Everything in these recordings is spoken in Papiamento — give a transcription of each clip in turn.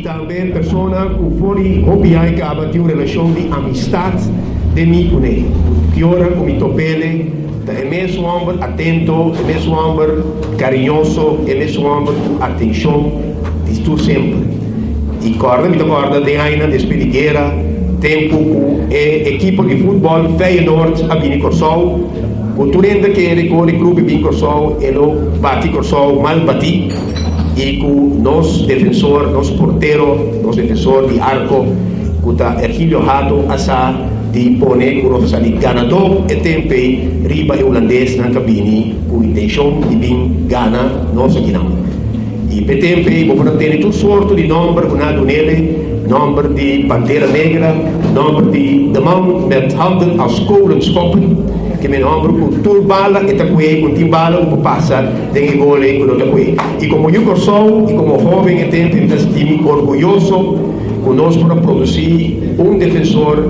Tambe persona ku for di hopi aña kaba tin un relashon di amistat den mi kuné. Ki ora ku mi top'ele, ta e mesun hòmber atento, e mesun hòmber kariñoso, e mesun hòmber ku atenshon di tur semper. I kòrda mi ta kòrda den añanan despues di guera, tempu ku e ekipo di futbòl Feyenoord a bini Kòrsou, ku tur hende a kere ku ora e klup bin Kòrsou e lo bati Kòrsou mal batí. I ku nos defensor, nos portero, nos defensor di arko ku ta Ergilio Hato a sa di pone ku nos a sali ganadó e temp'ei riba e hulandesnan ku a bini ku intenshon di bin gana nos akinan. I p'e temp'ei bo por a tene tur sorto di nòmber ku nan a dun'ele, nòmber di Pantera Negra, nòmber di De Man met Handen als Kolenschoppen, ke men hòmber ku tur bala e ta ku'e, ku tin bala ku por pasa. Den e gol ei ku no ta kue. I komo yu Kòrsou i komo hóben e tempu mi ta sinti mi orguyoso ku nos por a produsí un defensor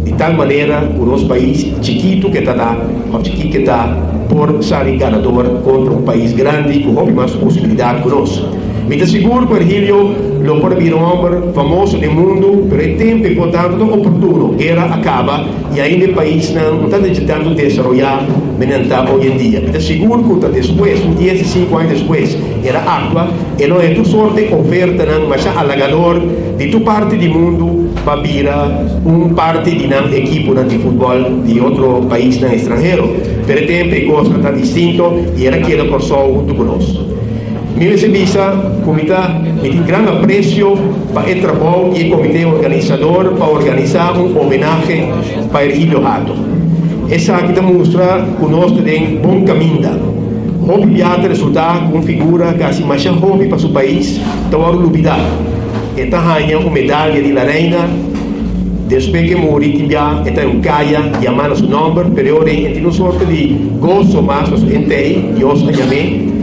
di tal manera ku nos pais chikitu ke ta ta òf chikit ke ta por sali ganador kontra un pais grandi ku hopi mas posibilidat ku nos. Mi ta sigur ku Ergilio lo por a bira un hòmber famoso den mundu, pero e tempu ei por tantu ta oportuno, guera a kaba i ainda e paisnan no ta tantu desaroyá menen nan ta hoy en dia. Mi ta sigur ku ta despues, un dies i sinku aña despues, el a aktua, e lo haña tur sorte ofertanan masha halagador di tur parti di mundu pa bira un parti di nan ekiponan di futbòl di otro paisnan estranhero. Pero e tempu e kosnan ta distinto i el a keda Kòrsou huntu ku nos. Mi mester bisa ku mi ta mi tin gran apresio pa e trabou di e komité organisador pa organisá un homenahe pa Ergilio Hato. Esaki ta mustra ku nos ta den bon kaminda. Hopi bia ta resultá ku un figura kasi masha hopi pa su pais ta wòrdu lubidá. E ta haña un medalia di La Reina despues ku e muri tin bia e ta un kaya yamá na su nòmber, pero e ora ei e tin un sorto di goso mas pasobra entei Dios a yam'é.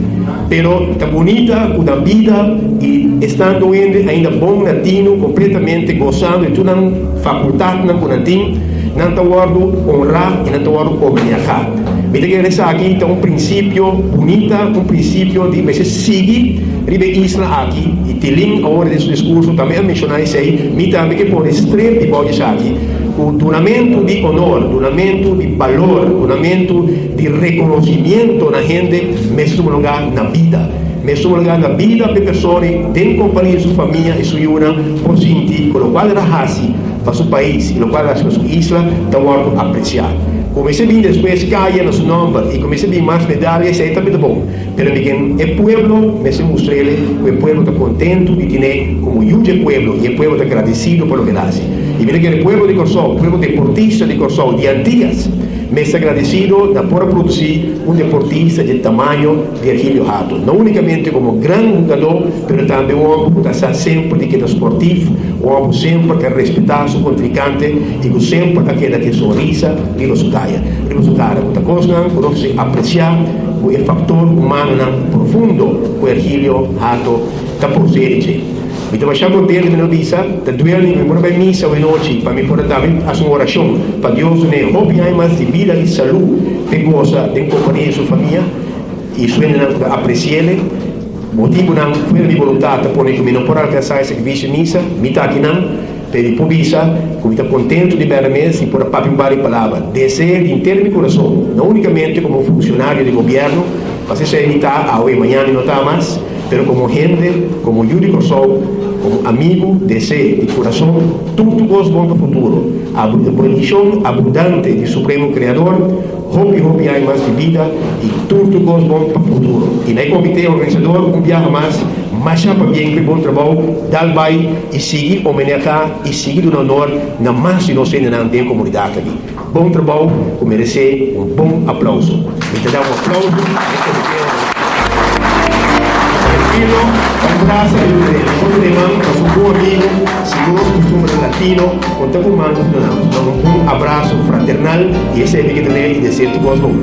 Pero ta bunita ku nan bida i estando hende ainda bon na tinu kompletamente gosando di tur nan fakultatnan ku nan tin, nan ta wòrdu honrá i nan ta wòrdu homenajeá. Mi ta kere esaki ta un prinsipio bunita, un prinsipio di mester sigui riba e isla aki i Tilin awor den su diskurso tambe a menshoná esei, mi tambe ke pone strep di bou di esaki, ku dunamentu di honor, dunamentu di balor, dunamentu. Di reconocimiento na hende mes tuma lugar na bida. Mes tuma lugar na bida p'e persona den compania di su famia y su yunan por sinti cu locual el a haci pa su pais y locual el a haci pa su isla ta wordo aprecia. Cuminsa bin despues caya na su nomber y cuminsa bin mas medalia esey tambe ta bon, pero mi ken e pueblo mester mustrele cu e pueblo ta contento di tine como yu dje pueblo y e pueblo ta agradecido pa loke el a haci. Y mi ta kere pueblo di Corsou, pueblo deportista di Corsou, di Antillas, Mester agradecido na por a produci un deportista dje tamaño di Ergilio Hato, no unicamente como gran hugador, pero tambe un homber cu ta sa semper di keda sportief, un homber cu semper ta respeta su contrincante y cu semper ta keda cu e sonrisa riba su caya, riba su cara, cu ta cosnan cu nos mester aprecia cu e factor humanonan profundo cu Ergilio Hato ta posee dje. Mi ta masha contento mi no bisa ta duel mi mi por a bai misa awe nochi pa mi por a tambe haci un oracion pa Dios dun'e hopi aña mas di bida y salud p'e goza den compania di su famia y su hendenan cu ta apreciele. Motibunan fuera mi boluntad ta pone cu mi no por alcansa e sacrificio di misa. Mi ta akinan p'e mi por bisa cu mi ta contento di berde mes y por a papia un par di palabra. Deseo di henter mi curason, no unicamente como un funcionario di gobierno, pasobra esey mi ta awe y mañana mi no ta mas. Pero komo hende, komo yu di Kòrsou, komo amigu, desee di kurason tur tur kos bon pa futuro. Bendishon abundante di Supremo Kreador, hopi hopi aña mas di bida i tur tur kos bon pa futuro. I na e komité organisador un biaha mas, masha pabien ku e bon trabou, dal bai i sigui omenaha i sigui duna honor na mas di nos hendenan den e komunidat aki. Bon trabou ku meresé un bon aplauso. Mi ta da un aplauso na e komité organisador. Tranquilo, un brasa di un otro man pa su bon amigo, segun nos costumbernan latino, con ta cu man nos ta duna un abraso fraternal y esey mi ke tene y desea tur cos bon.